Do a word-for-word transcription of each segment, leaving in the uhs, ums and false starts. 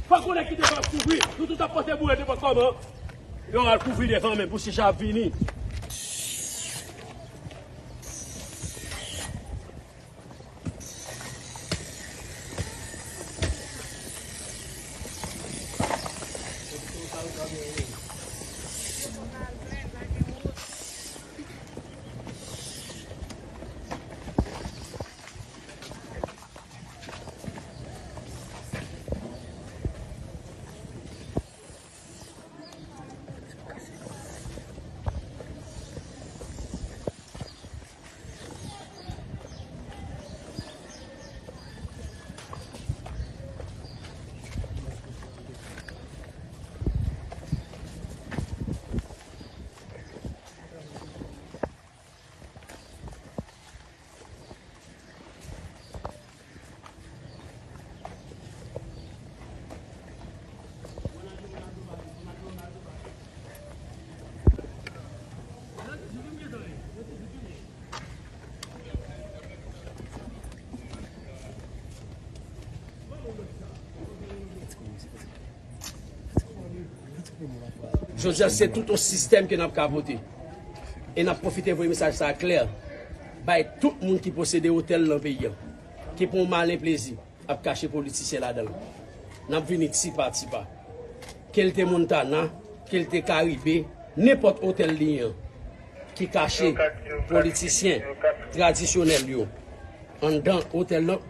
Fòk ou nèg ki devan ap kouvri. Nou tout ap pote boure devan kòman. Yo al kouvri devan men pou chita ap vini. Jodi a, se tout yon sistèm ke n ap kapote. E n ap pwofite voye mesaj sa a klè bay tout moun ki posede otèl nan peyi a, ki pran yon malen plezi ap kache politisyen ladan l. N ap vini ti pa ti pa. Ke l te Montana, ke l te Karibe, nenpòt otèl li ye an, ki kache politisyen tradisyonèl yo anndan otèl lan,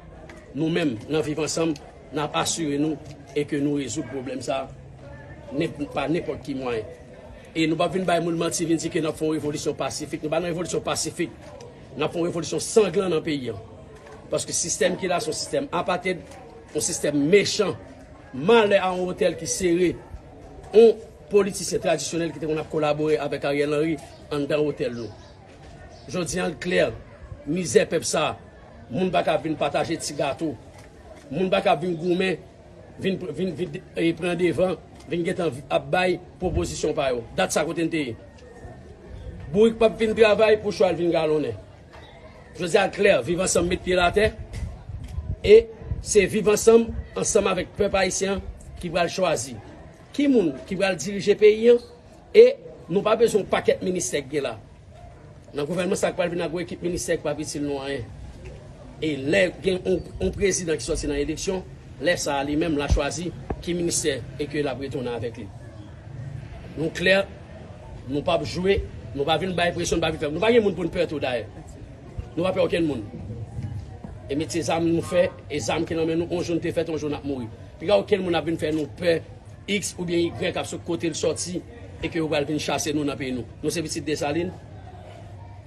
nou menm, nan Viv Ansanm, n ap asire nou e ke nou rezoud pwoblèm sa a, nen-, pa nenpòt ki mwayen. E nou p ap vin bay moun manti, vin di ke n ap fè yon revolisyon pasifik. Nou pa nan revolisyon pasifik. N ap fè yon revolisyon sanglan nan peyi a. Paske sistèm ki la, se yon sistèm apated, yon sistèm mechan. Malè a yon otèl ki sere yon politisyen tradisyonèl ki te konn ap kolabore avèk Ariel Henry anndan otèl nou. Jodi a, l klè, mizè pèp sa a, moun pa ka vin pataje ti gato, moun pa ka vin goumen, vin, vin, vin, e, pran devan, vin gentan ap bay pwopozisyon pa yo. Dat sa kote n te ye. Bourik p ap vin travay pou chwal vin galonnen. Jodi a, l klè, Viv Ansanm met pye l atè, e se Viv Ansanm, ansanm avèk pèp ayisyen an, ki pral chwazi ki moun ki pral dirije peyi an. E nou pa bezwen yon pakèt ministè k gen la. Nan gouvènman sa k pral vin ak yon ekip ministè k p ap itil nou anyen. E lè gen yon, yon prezidan ki sòti nan eleksyon, lè sa a li menm l a chwazi ki ministè e ke l ap retounen avèk li. Nou klè, nou p ap jwe, nou pa vin bay presyon, nou pa vin fè. Nou pa gen moun pou n pè tou dayè. Nou pa pè okenn moun. E metye zam nou fè, e zam ki nan men nou, yon jou n te fèt, yon jou n ap mouri. Piga okenn moun ap vin fè nou pè X oubyen Y ap sot kote l sòti e ke yo pral vin chase nou nan peyi nou. Nou se pitit Desalin.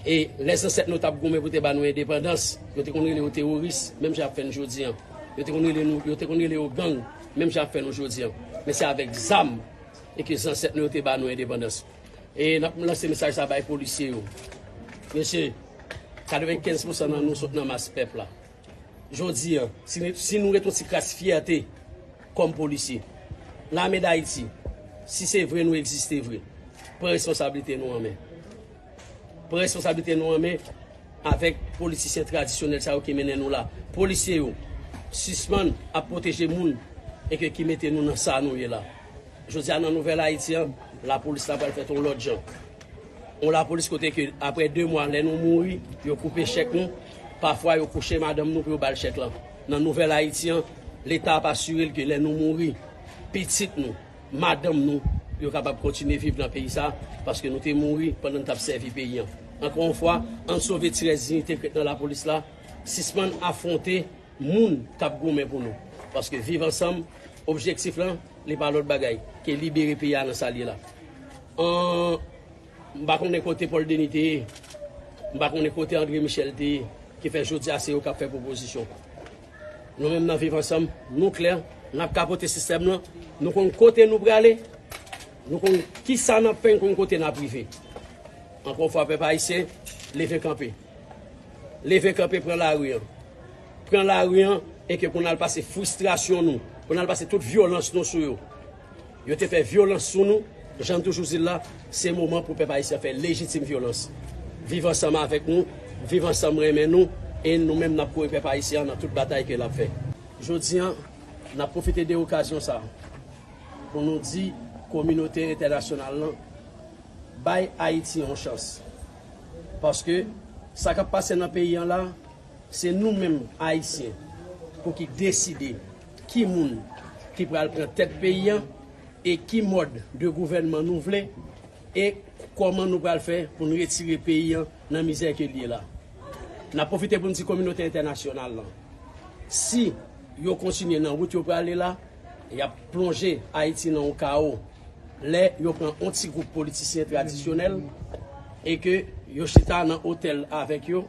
E lè zansèt nou t ap goumen pou te ba nou endepandans, yo te konn rele yo teworis, menm jan y ap fè n jodi an. Yo te konn rele nou, yo te konn rele yo gang, menm jan y ap fè nou jodi an. Men se avèk zam e ke zansèt nou yo te ba nou endepandans. E n ap lanse mesaj sa bay polisye yo. Mesye, katrevenkenz pousan nan nou sot nan mas pèp la. Jodi a, si, si nou ret yon ti kras fyète kòm polisye, Lame Dayiti, si se vre nou egziste vre, pran responsablite nou an men. Pran responsablite nou an men avèk politisyen tradisyonèl sa yo ki mennen nou la. Polisye yo, sispann ap pwoteje moun e ke ki mete nou nan sa nou ye la. Jodi a, nan Nouvèl Ayiti an, lapolis la pral fèt yon lòt jan. Yon lapolis kote ke, apre de mwa, lè nou mouri, yo koupe chèk nou. Pafwa, yo kouche madanm nou pou yo ba l chèk lan. Nan Nouvèl Ayiti an, Leta ap asire l ke lè nou mouri, pitit nou, madanm nou, yo kapab kontinye viv nan peyi sa a, paske nou te mouri pandan n t ap sèvi peyi an. Ankò yon fwa, ann sove ti rès diyite k ret nan lapolis la, sispann afwonte moun k ap goumen pou nou. Paske Viv Ansanm, objektif lan, li pa lòt bagay ke libere peyi a nan sa l ye la. An, m pa konnen kote Paul Denis te ye, m pa konnen kote André Michel te ye, ki fè jodi a se yo k ap fè pwopozisyon. Nou menm nan Viv Ansanm, nou klè, n ap kapote sistèm lan, nou konn kote nou prale, nou konn kisa n ap fè, n konn kote n ap rive. Ankò yon fwa, pèp ayisyen, leve kanpe. Leve kanpe, pran lari an. Pran lari an, e ke pou n al pase fristrasyon nou, pou n al pase tout vyolans nou sou yo. Yo te fè vyolans sou nou, jan n toujou di l la, se moman pou pèp ayisyen fè lejitim vyolans. Viv Ansanm avèk nou, Viv Ansanm renmen nou, e nou menm n ap kouri pèp ayisyen an nan tout batay ke l ap fè. Jodi an, n ap pwofite de okazyon sa a pou nou di kominote entènasyonal lan, bay Ayiti yon chans. Paske sa k ap pase nan peyi an la, se nou menm Ayisyen pou ki deside ki moun ki pral pran tèt peyi an e ki mòd de gouvènman nou vle e kòman nou pral fè pou n retire peyi an nan mizè ke l ye la. N ap pwofite pou n di kominote entènasyonal lan, si yo kontinye nan wout yo prale la, y ap plonje Ayiti nan yon kawo. Lè yo pran yon ti gwoup politisyen tradisyonèl e ke yo chita nan otèl avèk yo,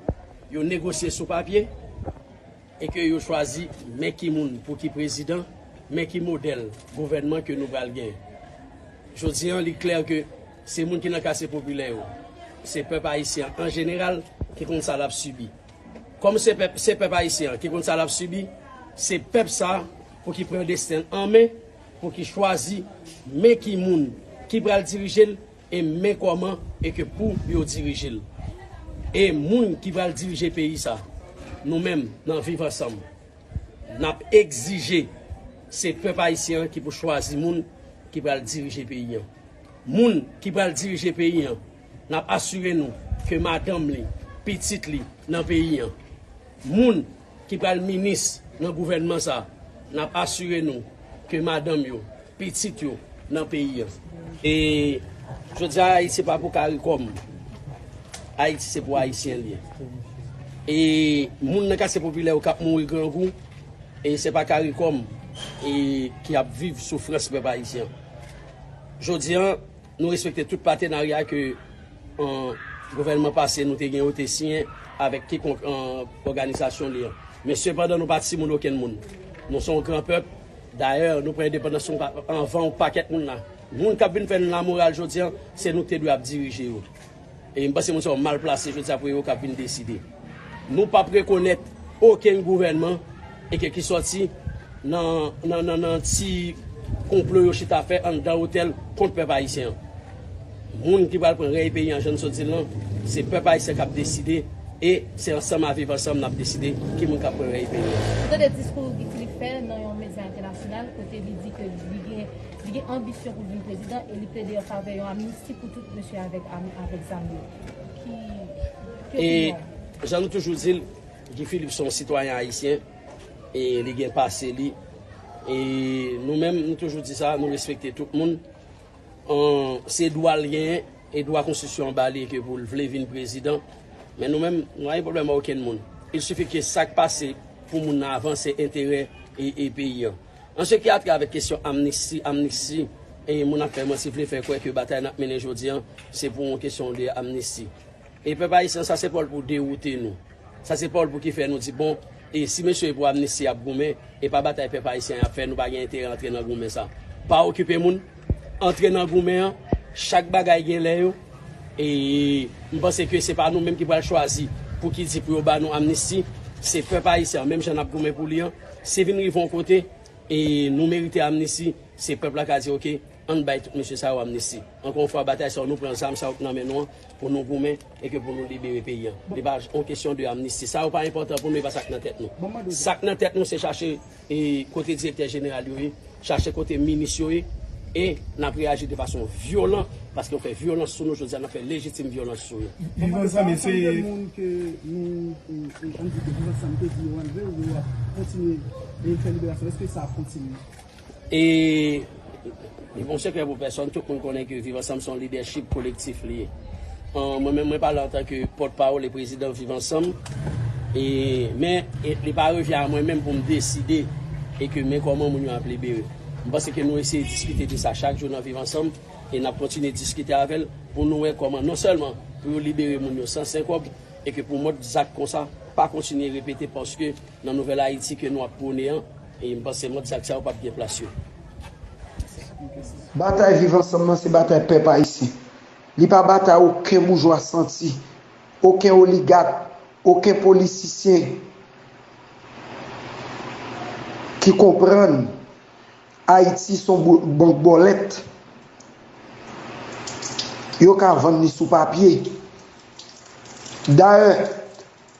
yo negosye sou papye e ke yo chwazi men ki moun pou ki prezidan, men ki modèl gouvènman ke nou pral gen. Jodi an, li klè ke se moun ki nan katye popilè yo, se pèp ayisyen an jeneral ki konn sa l ap sibi. Kòm se pèp, se pèp ayisyen an ki konn sa l ap sibi, se pèp sa a pou ki pran desten l an men, pou ki chwazi men ki moun ki pral dirije l e men kòman e ke pou yo dirije l. E moun ki pral dirije peyi sa, nou menm nan Viv Ansanm, n ap egzije se pèp ayisyen an ki pou chwazi moun ki pral dirije peyi an. Moun ki pral dirije peyi an, n ap asire nou ke madanm li, pitit li nan peyi an. Moun ki pral minis nan gouvènman sa, n ap asire nou ke madanm yo, pitit yo nan peyi an. E jodi a, Ayiti se pa pou karikòm. Ayiti se pou Ayisyen li ye. E moun nan katye popilè yo k ap mouri grangou, e se pa karikòm e ki ap viv soufrans pèp ayisyen. Jodi an, nou respekte tout patenarya ke, an, gouvènman pase nou te gen yo te siyen avèk kikonk, an, òganizasyon li an. Men sepandan, nou pa timoun okenn moun. Nou se yon gran pèp. Dayè, nou pran endepandans nou pa, anvan yon pakèt moun la. Moun k ap vin fè n lamoral jodi an, se nou ki te dwe ap dirije yo. E m panse moun sa yo mal plase jodi a pou yo k ap vin deside. Nou p ap rekonèt okenn gouvènman e ke ki sòti nan, nan, nan, nan ti konplo yo chita fè anndan otèl kont pèp ayisyen an. Moun ki pral pran rèy peyi an, jan n sot di l lan, se pèp ayisyen k ap deside e se ansanm a Viv Ansanm n ap deside ki moun k ap pran rèy peyi an. Nou tande diskou Guy Philippe fè nan yon medya entènasyonal kote li di ke li gen, li gen anbisyon pou l vin prezidan e li plede an favè yon amnisti pou tout mesye avèk, avèk zam yo. Ki, ki E opinyon w? Jan nou toujou di l, Guy Philippe se yon sitwayen ayisyen e li gen pase li. E nou menm, nou toujou di sa, nou respekte tout moun. An, se dwa l genyen, e dwa konstitisyon an ba li ke pou l vle vin prezidan. Men nou menm, nou pa gen pwoblèm ak okenn moun. Il sifi ke sa k pase pou moun nan avan, se enterè e, e peyi an. An se ki a trè avèk kesyon amnisti, amnisti, e moun ap fè manti, vle fè kwè ke batay n ap mennen jodi an, se pou yon kesyon de amnisti. E pèp ayisyen, sa se pa w l pou dewoute nou. Sa se pa w l pou ki fè nou di, bon, e si mesye pou amnisti y ap goumen, e pa batay pèp ayisyen y ap fè, nou pa gen enterè antre nan goumen sa. Pa okipe moun, antre nan goumen an, chak bagay gen lè yo. E m panse ke se pa nou menm ki pral chwazi pou ki di pou yo ba nou amnisti, se pèp ayisyen an, menm jan n ap goumen pou li an, si vin rive yon kote, e nou merite amnisti, se pèp la ka di, oke, ann bay tout mesye sa yo amnisti. Ankò yon fwa, batay sa yo, nou pran zam sa yo k nan men nou an pou nou goumen e ke pou nou libere peyi an. Li pa yon kesyon de amnisti. Sa yo pa enpòtan pou nou, e pa sa k nan tèt nou. Sa k nan tèt nou, se chache, e, kote direktè jeneral yo ye, chache kote minis yo ye, e n ap reyaji de fason vyolan, paske yo fè vyolans sou nou jodi a, n ap fè lejitim vyolans sou yo. Viv Ansanm, mesye. Gen moun ke nou, e, e, ann di ke Viv Ansanm te di yo anlve, yo ap kontinye e fè liberasyon. Èske sa ap kontinye? E li pa yon sekrè pou pèsòn, tout moun konnen ke Viv Ansanm se yon lidèchip kolektif li ye. An, mwen menm, mwen pale antanke pòtpawòl e prezidan Viv Ansanm. E, men, e, li pa revyen a mwen menm pou m deside e ke men kòman moun yo ap libere. M panse ke nou eseye diskite de sa chak jou nan Viv Ansanm. E n ap kontinye diskite avè l pou nou wè kòman non sèlman pou yo libere moun yo san sen kòb, e ke pou mòd zak konsa pa kontinye repete, paske nan nouvèl Ayiti ke nou ap pwone an, e m panse mòd zak sa yo p ap gen plas yo. Batay Viv Ansanm nan se batay pèp ayisyen. Li pa batay okenn boujwa santi, okenn oligak, okenn politisyen ki konprann Ayiti se yon bank bòlèt yo ka vann li sou papye. Dayè,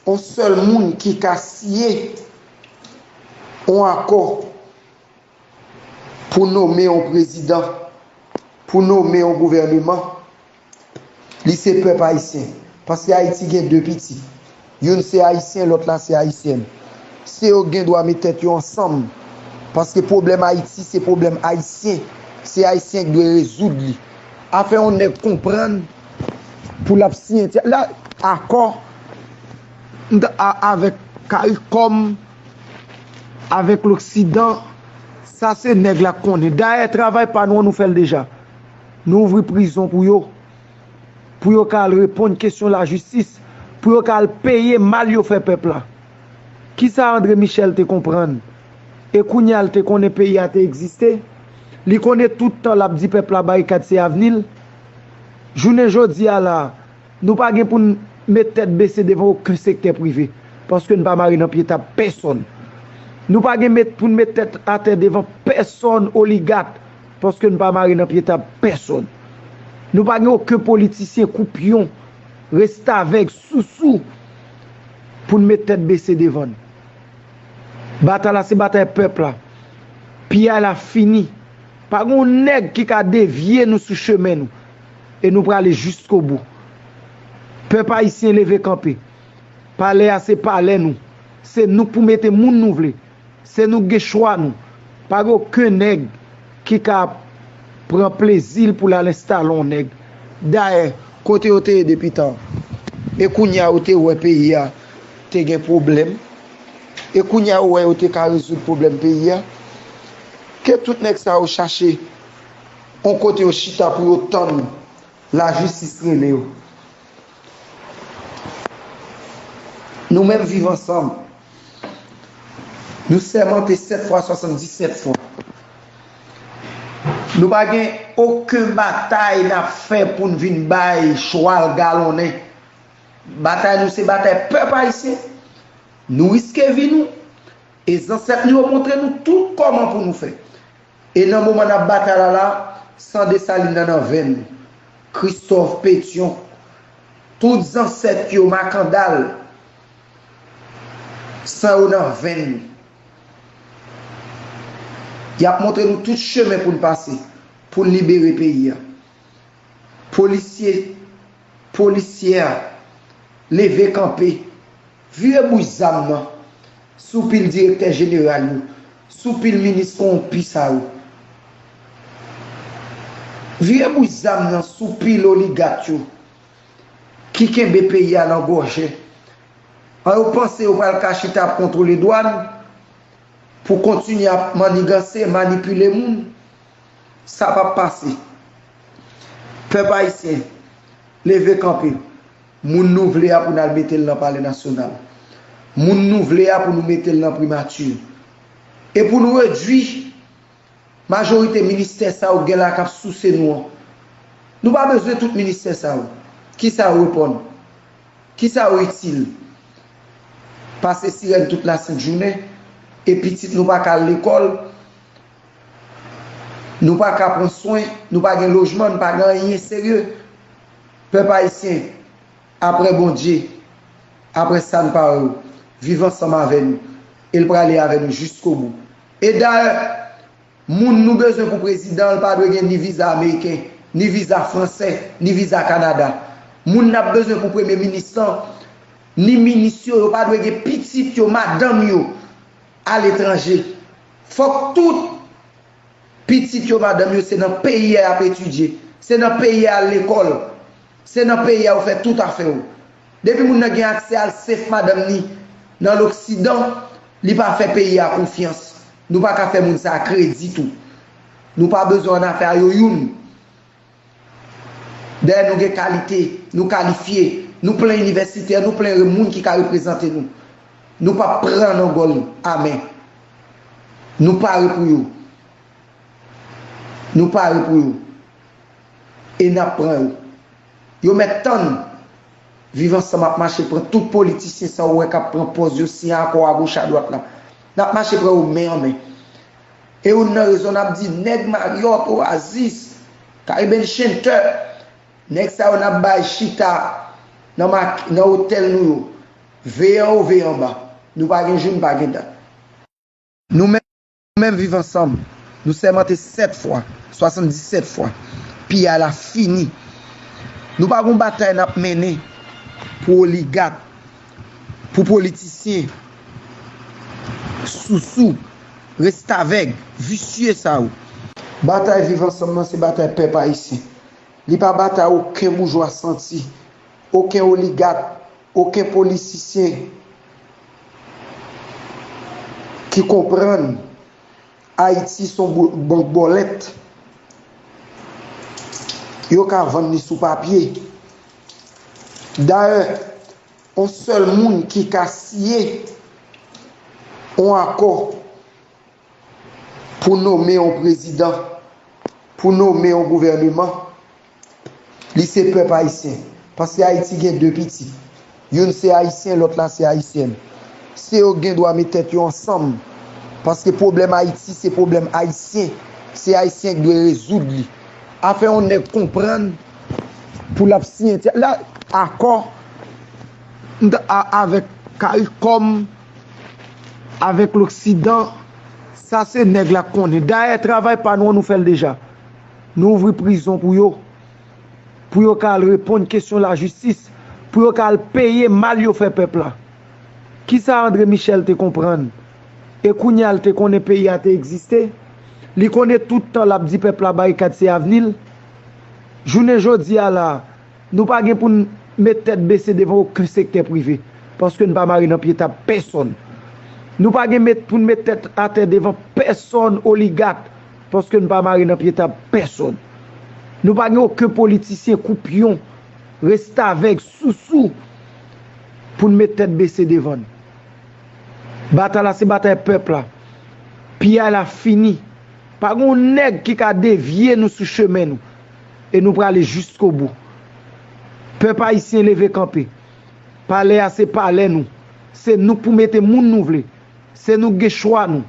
yon sèl moun ki ka siyen yon akò pou nonmen yon prezidan, pou nonmen yon gouvèneman, li se pèp ayisyen. Paske Ayiti gen de pitit. Youn se ayisyen, lòt la se ayisyèn. Se yo gen dwa met tèt yo ansanm. Paske pwoblèm Ayiti se pwoblèm ayisyen. Se ayisyen k dwe rezoud li. Afè yon nèg konprann pou l ap siyen ti la akò avèk karikòm, avèk loksidan, sa se nèg la k konnen. Dayè travay pa nou an nou fè l deja. Nou ouvri prizon pou yo, pou yo ka al reponn kesyon lajistis, pou yo ka al peye mal yo fè pèp la. Kisa André Michel te konprann? E kounye a l te konnen peyi a te egziste? Li konnen tout tan l ap di pèp la barikad se avni l? Jounen jodi a la, nou pa gen pou n met tèt bese devan okenn sektè prive, paske n pa mare nan pye tab pèsonn. Nou pa gen met, pou n met tèt atè devan pèsonn oligak, paske n pa mare nan pye tab pèsonn. Nou pa gen okenn politisyen koupyon, restavèk, sousou pou n met tèt bese devan n. Batay la se batay pèp la. Piyay la fini. Pa gen yon nèg ki ka devye nou sou chemen nou. E nou prale jiskobou. Pèp ayisyen leve kanpe. Palè a se palè nou. Se nou k pou mete moun nou vle. Se nou k gen chwa nou. Pa gen okenn nèg ki ka pran plezi l pou l al enstale yon nèg. Dayè, kote yo te ye depi tan? E kounye a yo te wè peyi a te gen pwoblèm? E kounye a yo wè yo te ka rezoud pwoblèm peyi a? Ke tout nèg sa yo chache yon kote yo chita pou yo tann lajistis rele yo. Nou menm Viv Ansanm, nou sèmante sèt fwa, swasanndisèt fwa. Nou pa gen okenn batay n ap fè pou n vin bay chwal galonnen. Batay nou se batay pèp ayisyen. Nou riske vi nou. E zansèt nou yo montre nou tout kòman pou nou fè. E nan moman n ap batay la la, san Desalin nan nan venn nou. Kristòf, Petyon, tout zansèt yo, Makandal, san yo nan venn nou. Y ap montre nou tout chemen pou n pase, pou n libere peyi a. Polisye, polisyè, leve kanpe, vire bouch zam nan sou pil direktè jeneral yo, sou pil minis kowonpi sa yo. Vire bouch zam nan sou pil oligak yo ki kenbe peyi a nan gòje. An yo panse yo pral ka chita ap kontwole dwàn pou kontinye ap manniganse, manipile moun. Sa p ap pase. Pèp ayisyen, leve kanpe. Moun nou vle a pou n al mete l nan Palè Nasyonal. Moun nou vle a pou nou mete l nan Primati. E pou nou redwi majorite ministè sa yo gen la k ap souse nou an. Nou pa bezwen tout ministè sa yo. Kisa yo reponn? Kisa yo itil? Pase sirèn tout lasent jounen, e pitit nou pa ka al lekòl, nou pa ka pran swen, nou pa gen lojman, nou pa gen anyen serye. Pèp ayisyen, apre Bondye, apre sa n pare yo, Viv Ansanm avè nou, e l prale avè nou jiskobou. E dayè, moun nou bezwen pou prezidan an, l pa dwe gen ni viza ameriken, ni viza fransè, ni viza Kanada. Moun n ap bezwen pou premye minis lan, ni minis yo, yo pa dwe gen pitit yo, madanm yo aletranje. Fòk tout pitit yo, madanm yo, se nan peyi a y ap etidye, se nan peyi a y al lekòl, se nan peyi a yo fè tout afè yo. Depi moun nan gen aksè al sèf madanm ni nan loksidan, li pa fè peyi a konfyans. Nou pa ka fè moun sa a kredi tou. Nou pa bezwen annafè a yo youn. Dayè nou gen kalite, nou kalifye, nou plen inivèsitè, nou plen moun ki ka reprezante nou. Nou p ap pran nan gòl amè. Nou pare pou yo. Nou pare pou yo. E n ap pran yo. Yo mèt tann. Viv Ansanm ap mache pran tout politisyen sa ou wè k ap pran pòz yo siyen akò agoch adwat la. N ap mache pran yo men an men. E youn nan rezon n ap di nèg Marriott, Oasis, Caribbean Center, nèg sa yo n ap bay chita nan, nan otèl nou yo. Veye anwo, veye anba. Nou pa gen jou, nou pa gen dat. Nou menm, nou menm Viv Ansanm, nou sèmante sèt fwa, swasanndisèt fwa. Piyay la fini. Nou pa gon batay n ap mennen pou oligat, pou politisyen, sousou, restavèg, visye sa yo. Batay Viv Ansanm nan se batay pèp ayisyen. Li pa batay okenn boujwa santi, okenn oligat, okenn politisyen ki konprann Ayiti se yon bank bòlèt. Yo ka vann li sou papye. Dayè, yon sèl moun ki ka siyen yon akò pou nonmen yon prezidan, pou nonmen yon gouvèneman, li se pèp ayisyen. Paske Ayiti gen de pitit. Youn se ayisyen, lòt la se ayisyèn. Se yo k gen dwa met tèt yo ansanm. Paske pwoblèm Ayiti se pwoblèm ayisyen. Se ayisyen k dwe rezoud li. Afè yon nèg konprann pou l ap siyen ti, la, akò avèk Karikòm, avèk Loksidan, sa se nèg la k konnen. Dayè, travay pa nou an, nou fè l deja. Nou ouvri prizon pou yo, pou yo ka al reponn kesyon lajistis, pou yo ka al peye mal yo fè pèp la. Kisa André Michel te konprann? E kounye a l te konnen peyi a te egziste? Li konnen tout tan l ap di pèp la barikad se avni l? Jounen jodi a la, nou pa gen pou n met tèt bese devan okenn sektè prive, paske n pa mare nan pye tab pèsonn. Nou pa gen met, pou n met tèt atè devan pèsonn oligat, paske n pa mare nan pye tab pèsonn. Nou pa gen okenn politisyen koupyon, restavèg, sousou pou n met tèt bese devan n. Batay la se batay pèp la. Piyay la fini. Pa gen yon nèg ki ka devye nou sou chemen nou. E nou prale jiskobou. Pèp ayisyen leve kanpe. Palè a se palè nou. Se nou k pou mete moun nou vle. Se nou k gen chwa nou.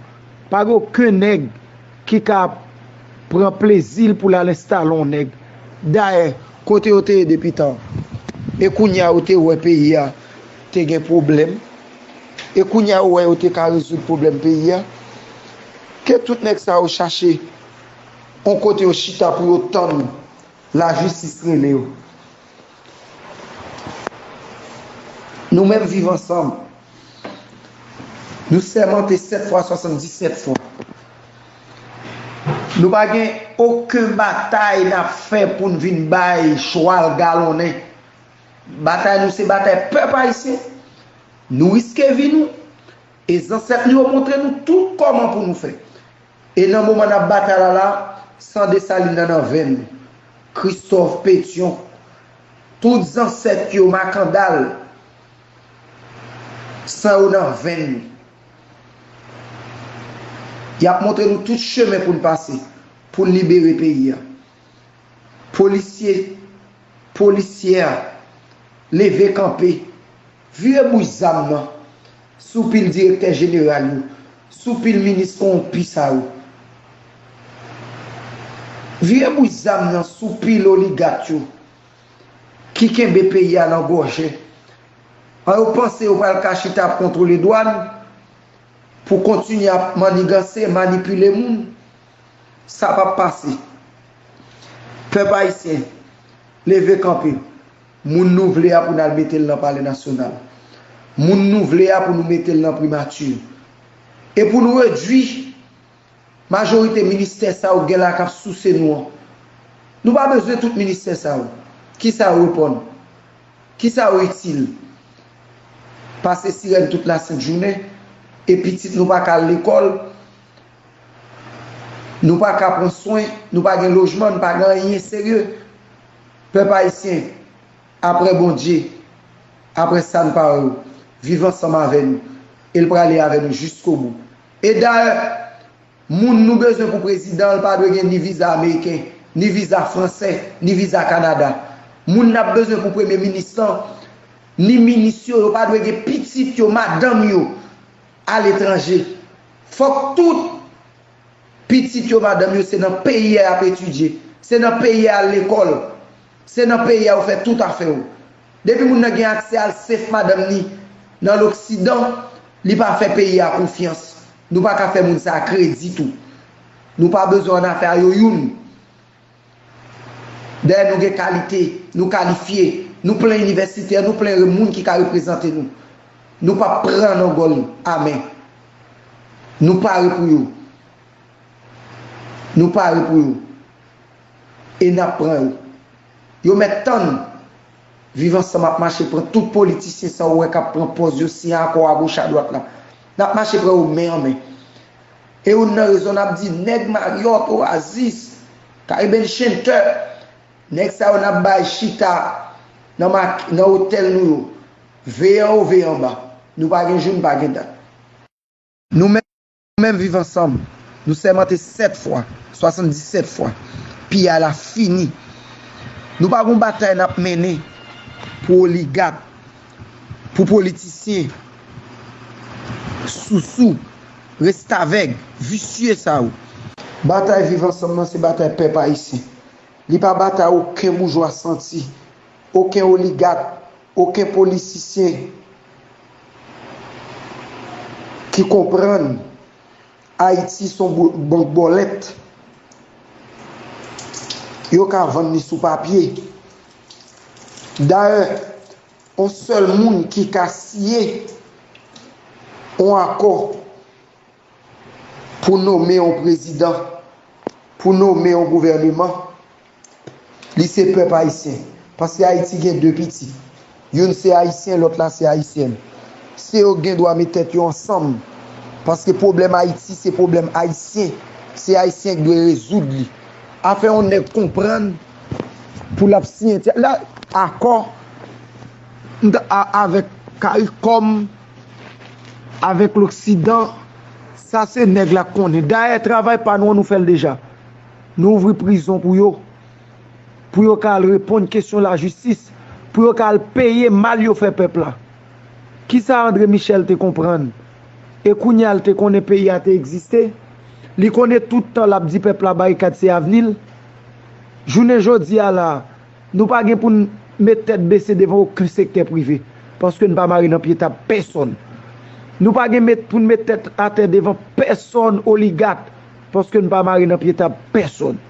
Pa gen okenn nèg ki ka pran plezi l pou l al enstale yon nèg. Dayè, kote yo te ye depi tan? E kounye a yo te wè peyi a te gen pwoblèm? E kounye a yo wè yo te ka rezoud pwoblèm peyi a? Ke tout nèg sa yo chache yon kote yo chita pou yo tann lajistis rele yo. Nou menm Viv Ansanm, nou sèmante sèt fwa, swasanndisèt fwa. Nou pa gen okenn batay n ap fè pou n vin bay chwal galonnen. Batay nou se batay pèp ayisyen. Nou riske vi nou. E zansèt nou yo montre nou tout kòman pou nou fè. E nan moman n ap batay la la, san Desalin nan nan venn nou. Kristòf, Petyon, tout zansèt yo, Makandal, san yo nan venn nou. Y ap montre nou tout chemen pou n pase, pou n libere peyi a. Polisye, polisyè, leve kanpe, vire bouch zam nan sou pil direktè jeneral yo, sou pil minis kowonpi sa yo. Vire bouch zam nan sou pil oligat yo ki kenbe peyi a nan gòje. An yo panse yo pral ka chita ap kontwole dwàn pou kontinye ap manniganse, manipile moun. Sa p ap pase. Pèp ayisyen, leve kanpe. Moun nou vle a pou n al mete l nan Palè Nasyonal. Moun nou vle a pou nou mete l nan Primati. E pou nou redui majorite ministè sa yo gen la k ap souse nou an. Nou pa bezwen tout ministè sa yo. Kisa yo reponn? Kisa yo itil? Pase sirèn tout lasent jounen, e pitit nou pa ka al lekòl, nou pa ka pran swen, nou pa gen lojman, nou pa gen anyen serye. Pèp ayisyen, apre Bondye, apre San Paolo, viv ansanm avè nou. E l prale avè nou jiskobou. E dayè, moun nou bezwen pou prezidan an, l pa dwe gen ni viza ameriken, ni viza fransè, ni viza Kanada. Moun n ap bezwen pou premye minis lan, ni minis yo, yo pa dwe gen pitit yo, madanm yo aletranje. Fòk tout pitit yo, madanm yo, se nan peyi a y ap etidye. Se nan peyi a y al lekòl. Se nan peyi a ou fè tout afè w. Depi moun nan gen aksè al sef madanm ni nan loksidan, li pa fè peyi a konfyans. Nou pa ka fè moun sa a kredi tou. Nou pa bezwen annafè a yo youn. Dayè nou gen kalite, nou kalifye, nou plen inivèsitè, nou plen moun ki ka reprezante nou. Nou p ap pran nan gòl amè. Nou pare pou yo. Nou pare pou yo. E n ap pran yo. Yo mèt tann. Viv Ansanm ap mache pran tout politisyen sa ou wè k ap pran pòz yo siyen akò agoch adwat la. N ap mache pran yo men an men. E youn nan rezon n ap di nèg Marriott, Oasis, Caribbean Center, nèg sa yo n ap bay chita nan, nan otèl nou yo. Veye anwo, veye anba. Nou pa gen jou, nou pa gen dat. Nou menm, nou menm Viv Ansanm, nou sèmante sèt fwa, swasanndisèt fwa. Piyay la fini. Nou pa gon batay n ap mennen pou oligat, pou politisyen, sousou, restavèg, visye sa yo. Batay Viv Ansanm nan se batay pèp ayisyen. Li pa batay okenn boujwa santi, okenn oligat, okenn politisyen ki konprann Ayiti se yon bank bòlèt. Yo ka vann li sou papye. Dayè, yon sèl moun ki ka siyen yon akò pou nonmen yon prezidan, pou nonmen yon gouvèneman, li se pèp ayisyen. Paske Ayiti gen de pitit. Youn se ayisyen, lòt la se ayisyèn. Se yo gen dwa met tèt yo ansanm. Paske pwoblèm Ayiti se pwoblèm ayisyen. Se ayisyen ki dwe rezoud li. Afè yon nèg konprann pou l ap siyen ti, la, akò avèk Karikòm, avèk loksidan, sa se nèg la k konnen. Dayè, travay pa nou an, nou fè l deja. Nou ouvri prizon pou yo, pou yo ka al reponn kesyon lajistis, pou yo ka al peye mal yo fè pèp la. Kisa André Michel te konprann? E kounye a l te konnen peyi a te egziste? Li konnen tout tan l ap di pèp la barikad se avni l? Jounen jodi a la, nou pa gen pou n met tèt bese devan okenn sektè prive, paske n pa mare nan pye tab pèsonn. Nou pa gen met, pou n met tèt atè devan pèsonn oligat, paske n pa mare nan pye tab pèsonn.